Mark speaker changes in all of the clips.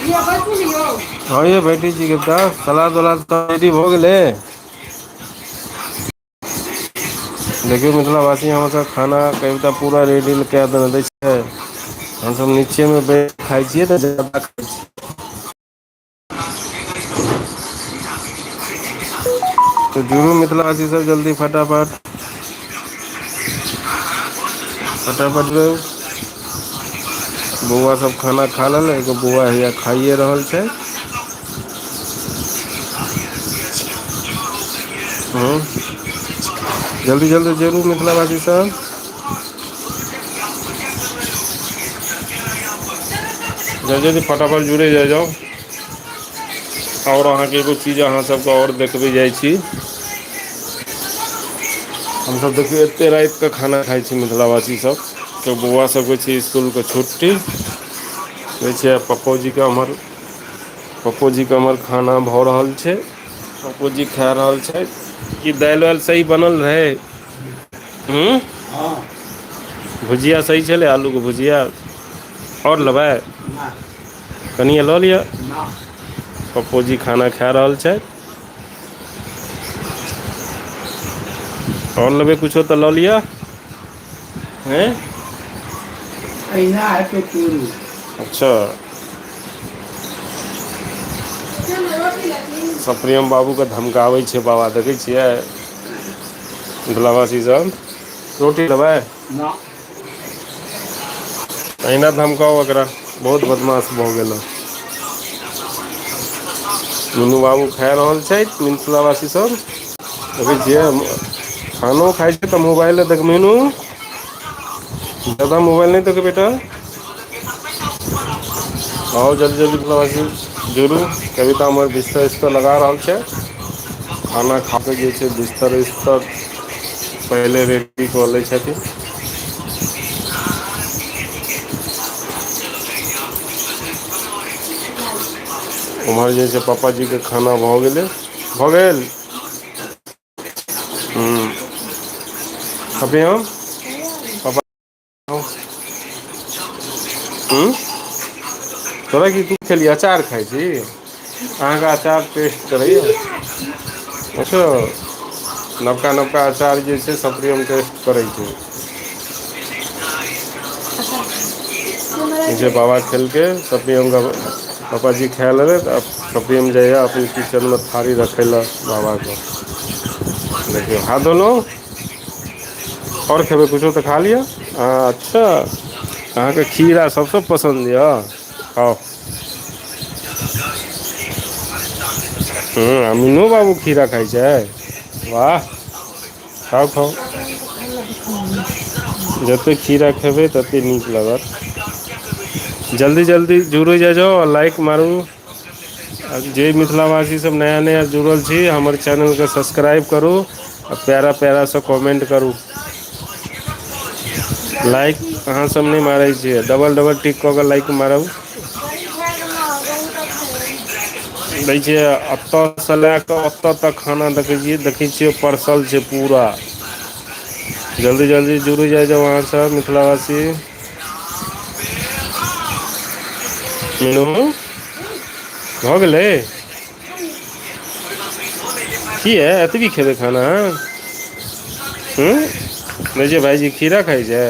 Speaker 1: लिअ बैठू ने यौ।
Speaker 2: हँ यै बैठै छी कविता, सलाद उलाद सब रेडी भऽ गेलै? देखियौ मिथिलावासी हमर खाना कविता पूरा रेडी कए देने छै। हमसभ नीचे मे बैठ खाइ छियै तऽ जादा खाइ छियै। तऽ जुड़ू मिथिलावासी सब जल्दी फटाफट। फटाफट बौआ सब खाना खा लेले एगो बौआ हैया खाइए रहल छै। हँ जल्दी जल्दी जरूर मिथिलावासी सब। जल्दी जल्दी फटाफट जुड़े जाइ जाउ। आओर अहाँके एगो चीज अहाँ सबके आओर देखबै जाइ छी। हमसभ देखियौ एतेक रातिकेँ खाना खाइ छी मिथिलावासी सब। तऽ बौआ सभके छै इसकुलके छुट्टी। कहै छै पप्पोजीके हमर पप्पोजीके हमर खाना भऽ रहल छै। पप्पू जी खा रहल छै कि दालि वालि सही बनल रहै? हूँ भुजिया सही छलै आलूके भुजिया? आओर लेबै कनिये लऽ लिअ। पप्पू जी खाना खा रहल छैथ। आओर लेबै कुछो तऽ लऽ लिअ। हँ
Speaker 3: अहिना हेतै शुरू।
Speaker 2: अच्छा
Speaker 1: रोटी लेथिन
Speaker 2: सप्रियम बाबूके धमकाबै छै बाबा देखै छियै। मिथिलावासी सब रोटी लेबै?
Speaker 3: ना।
Speaker 2: अहिना धमकाउ एकरा बहुत बदमाश भऽ गेल हँ। नुनू बाबू खा रहल छैथ मिथिलावासी सब। देखै छियै खानो खाइ छै तऽ मोबाइले देख मीनू। जादा मोबाइल नहि देख बेटा। आउ जल्दी जल्दी मिथिलावासी जुड़ू कविता हमर बिस्तर उस्तर लगा रहल छै। खाना खाकऽ जे छै बिस्तर उस्तर पहिले रेडी कऽ लै छथिन। ओम्हर जे छै पापाजीके खाना भऽ गेलै भऽ गेल। हूँ अभी हम पापा हूँ तोरा की की खेलियै अचार खाइ छी अहाँके अचार टेस्ट करैया। अच्छा नवका नवका आचार जे छै सप्रियम टेस्ट करै छै। जे बाबा खेलकै सप्रियम पापाजी खा लेलैथ आ सप्रियम जइया अपन किचनमे थारी रखै लए बाबाके। देखियौ हाथ धोलौं? आओर खेबै कुछो तऽ खा लिअ अच्छा। अहाँके खीरा सभसँ पसन्द यऽ खाउ। हूँ आ मीनूओ बाबू खीरा खाइ छै वाह। खाउ खाउ जतेक खीरा खेबै ततेक नीक लागत। जल्दी जल्दी जुड़ै जाइ जाउ आ लाइक मारू। आ जे मिथिलावासी सभ नया नया जुड़ल छी हमर चैनलके सब्सक्राइब करू। आ प्यारा प्यारा सा कमेन्ट करू।
Speaker 1: दही
Speaker 2: लाइक
Speaker 1: छी
Speaker 2: अहाँसभ नहि मारै छियै डबल डबल टिक कऽ कऽ लाइक मारू।
Speaker 1: दही खा गेलौं बहुत अच्छा
Speaker 2: दै छियै एतऽसँ लए कऽ ओतऽ तक खाना देखै छियै परसल छै पूरा। जल्दी जल्दी जुड़ि जाइ जाउ अहाँ सब मिथिलावासी। हेलो भऽ गेलै? किया एतबी खेबै खाना अहाँ? हूँ नै जे भाइजी खीरा खाइ छै?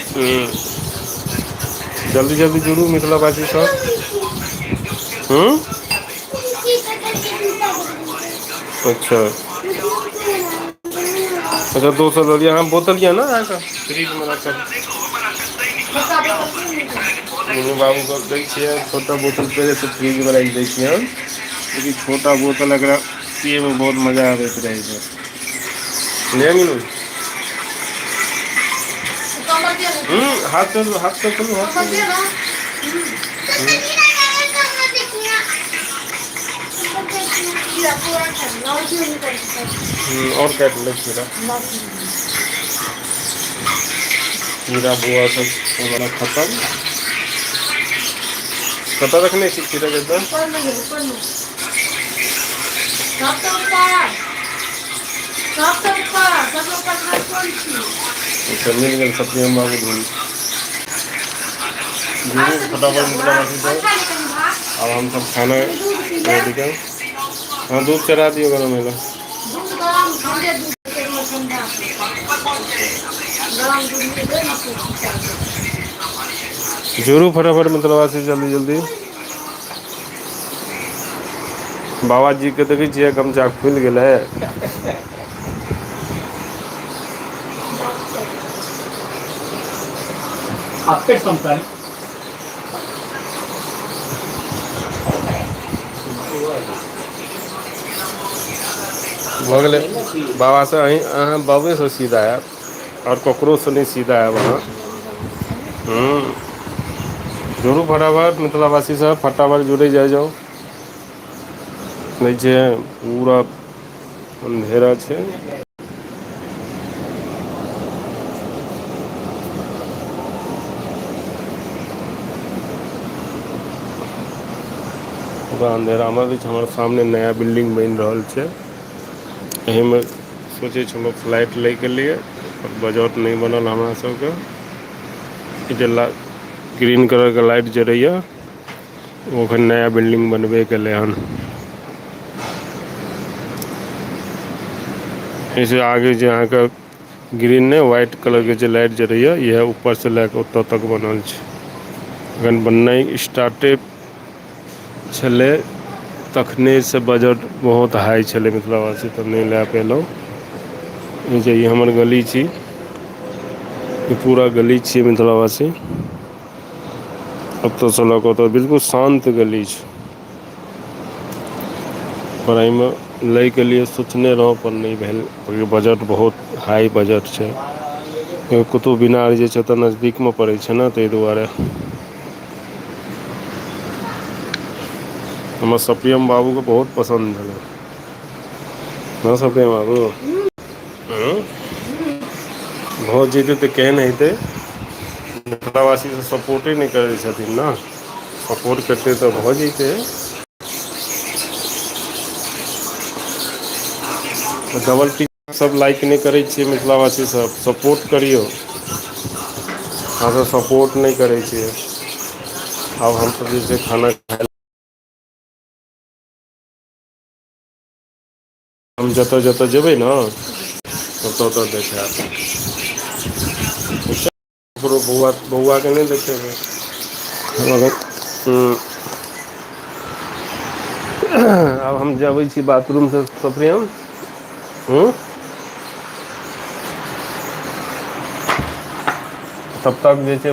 Speaker 2: हूँ जल्दी जल्दी जुड़ू मिथिलावासी सब। हूँ अच्छा अच्छा दोसर लऽ लिय अहाँ बोतल यऽ ने अहाँके फ्रिजमे राखल।
Speaker 1: छोटका बोतल के नहि
Speaker 2: मीनू बाबूके दै छियै छोटा बोतल पहलेसँ फ्रिजमे राखि दै छियै हम। लेकिन छोटा बोतल एकरा पियए मे बहुत मजा आबैत रहै छै। ने मीनू।
Speaker 1: चम्मच दिअ ने
Speaker 2: हूँ हाथ धोलू हाथ धोलू हाथ
Speaker 1: चम्मच
Speaker 2: धोलू
Speaker 1: दिअ ने
Speaker 2: हूँ।
Speaker 1: खीरा पूरा
Speaker 2: हूँ और काटि लै खीरा। खीरा बौआ सब वाला खतम। कतऽ रखने छी खीरा के तऽ?
Speaker 1: ऊपर में ऊपर में, सबसे ऊपर, सबसे ऊपर, सबसे ऊपर खास कोन छी?
Speaker 2: अच्छा, मिल गेल सत्यम बाबू धुन। जुड़ू फटाफट मिथिलावासी सब।
Speaker 1: अच्छा, लेकिन भात
Speaker 2: आब हमसब खाना
Speaker 1: दूध पी ले।
Speaker 2: रेडी कर। हँ, दूध चढ़ा दियौ गरम होइला।
Speaker 1: दूध गरम, ठंडे दूध के ठंडा गरम दूध में दे ने।
Speaker 2: जुड़ू फटाफट मिथिलावासी, जल्दी जल्दी। बाबाजी के देखै छियै, गमछा खुलि गेलै।
Speaker 3: आपे संतान।
Speaker 2: भऽ गेलै बाबासँ। अहीं अहाँ बाबेसँ सीधा आयब, आओर ककरोसँ नहि सीधा आयब अहाँ। हूँ, जुड़ू फटाफट मिथिलावासी सब, फटाफट जुड़ै जाइ जाउ। नहि छै, पूरा अन्धेरा छै। पूरा अन्धेरामे भी छै। हमर सामने नया बिल्डिंग बनि रहल छै। एहिमे सोचै छलहुँ फ्लैट लैके लिए, पर बजट नहि बनल हमरा सभके। ई जे ग्रीन कलरके लाइट जरैया, ओ एखन नया बिल्डिंग बनबे केलै हन। एहिसँ आगे जे अहाँके ग्रीन नहि, व्हाइट कलरके जे लाइट जरैया, इएह ऊपरसँ लए कऽ ओतऽ तक बनल छै। एखन बननाइ स्टार्टे छलै, तखनेसँ बजट बहुत हाइ छलै मिथिलावासी, तऽ नहि लए पयलहुँ। ई जे ई हमर गली छी, ई पूरा गली छियै मिथिलावासी। ओतऽसँ लऽ कऽ ओतऽ बिलकुल शान्त गली छै, पर एहिमे लैके लिए सोचने रहौँ, पर नहि भेल। बजट बहुत हाइ बजट छै। कुतुब मीनार जे छै ओतऽ नजदीकमे पड़ै छै ने, ताहि दुआरे। हमर सपियम बाबूके बहुत पसन्द छलै ने। सपियम बाबू, हूँ भऽ जेतै तऽ केहन हेतै? मिथिलावासी तऽ सपोर्टे नहि करै छथिन ने। सपोर्ट करतै तऽ भऽ जैतै। डबल टीक सब लाइक नहि करै छियै। मिथिलावासी सब सपोर्ट करियौ। अहाँसभ सपोर्ट नहि करै छियै। आब हमसभ जे छै खाना खाय हम जतऽ जतऽ जेबै ने, ओतऽ ओतऽ देखायब। ककरो बौआ, बौआके नहि देखेबै मगर। आब हम जबै छी बाथरूमसँ सप्रियम। हँ, तब तक जे छै।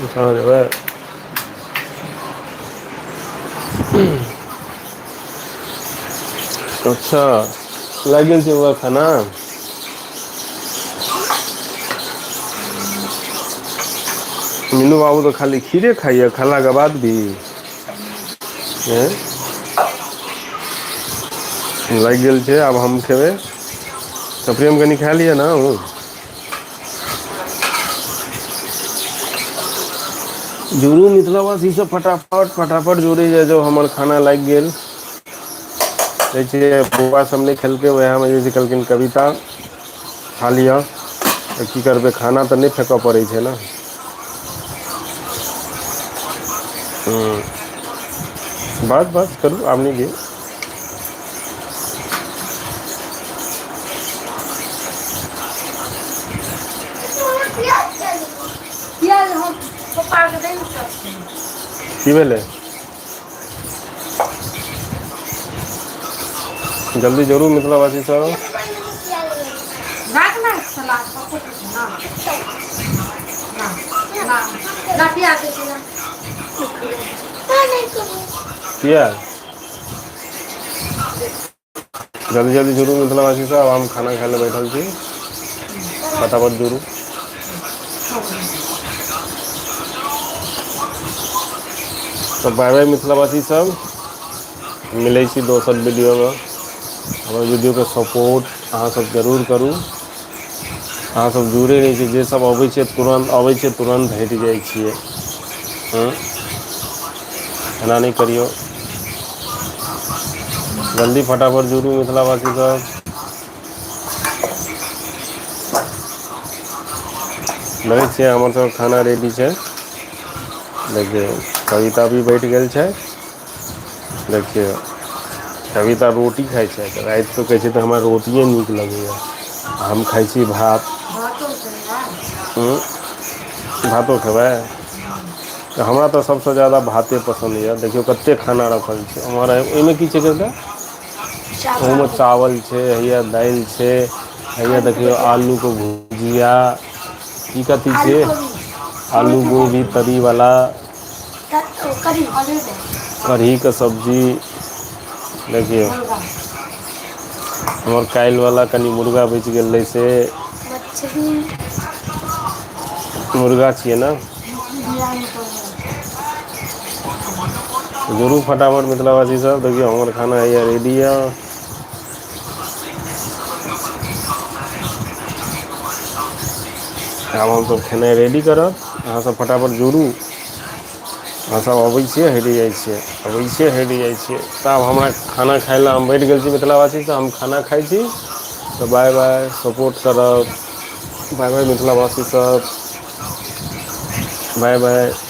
Speaker 2: कहाँ जेबै? अच्छा, लागि गेल छै ओकर खाना। मीनू बाबू तऽ खाली खीरे खाइया खेलाके बाद भी। हँ, लागि गेल छै। आब हम खेबै। तऽ प्रेम कनि खा लिअ ने अहुँ। जुड़ू मिथिलावासी सब फटाफट फटाफट जुड़ै जाइ जाउ हमर खाना लागि गेल। कहै छियै बौआ सब नहि खेलकै उएहमे जे छै कहलखिन कविता खा लिअ तऽ की करबै खाना तऽ नहि फेकय पड़ै छै ने। हूँ बस बस करू आब नहि दियौ।
Speaker 1: प्याज हम पप्पा के दही सब।
Speaker 2: की भेलै? जल्दी जोरू मिथिलावासी सब।
Speaker 1: राख ने सलाद पप्पो के छै ना ना ना प्याज दै छियै
Speaker 2: किया? जल्दी जल्दी जुड़ू मिथिलावासी सब हम खाना खाय लए बैठल छी फटाफट जुड़ू। तऽ बाय बाय मिथिलावासी सब मिलै छी दोसर वीडियोमे। हमर वीडियोके सपोर्ट अहाँसभ जरूर करू। अहाँ सब जुड़ै नहि छियै जे सब अबै छियै तुरन्त अबै छियै तुरन्त हटि जाइ छियै। हँ एना नहि करियौ। जल्दी फटाफट जुड़ू मिथिलावासी सब। देखै छियै हमर सबके खाना रेडी छै। देखियौ कविता भी बैठ गेल छै। देखियौ। कविता रोटी खाइ छै तऽ रातिकेँ कहै छै तऽ हमरा रोटिए नीक लगैए। हम खाइ छी भात।
Speaker 1: भातो छै
Speaker 2: उँ भातो खेबै? तऽ हमरा तऽ सभसँ ज्यादा भाते पसन्द यए देखियौ कतेक खाना रखल छै हमर ओहिमे की छै कविता? ओहोमे चावल छै हैया दालि छै हैया
Speaker 1: आलू के
Speaker 2: देखियौ
Speaker 1: भुजिया
Speaker 2: आलूके भुजिया ई कथी
Speaker 1: आलू
Speaker 2: छियै
Speaker 1: कोबी
Speaker 2: आलू गोभी तरीवला।
Speaker 1: करी
Speaker 2: कढ़ीके सब्जी देखियौ।
Speaker 1: मुर्गा
Speaker 2: हमर काल्हिवला कनि मुर्गा बचि गेल रहै से।
Speaker 1: मछली
Speaker 2: मुर्गा छियै ने?
Speaker 1: मछली बिरियानी
Speaker 2: जोड़ू फटाफट मिथिलावासी सब देखियौ हमर खाना हैया रेडी यऽ। आब हमसभ खेनाइ रेडी करब अहाँसभ फटाफट जोड़ू। अहाँसभ अबै छियै हटि जाइ छियै अबै छियै हटि जाइ छियै तऽ आब हमरा खाना खाय लए हम बैठ गेल छी मिथिलावासी तऽ हम खाना खाइ छी। तऽ बाय बाय सपोर्ट करब बाय बाय मिथिलावासी सब। Bye bye.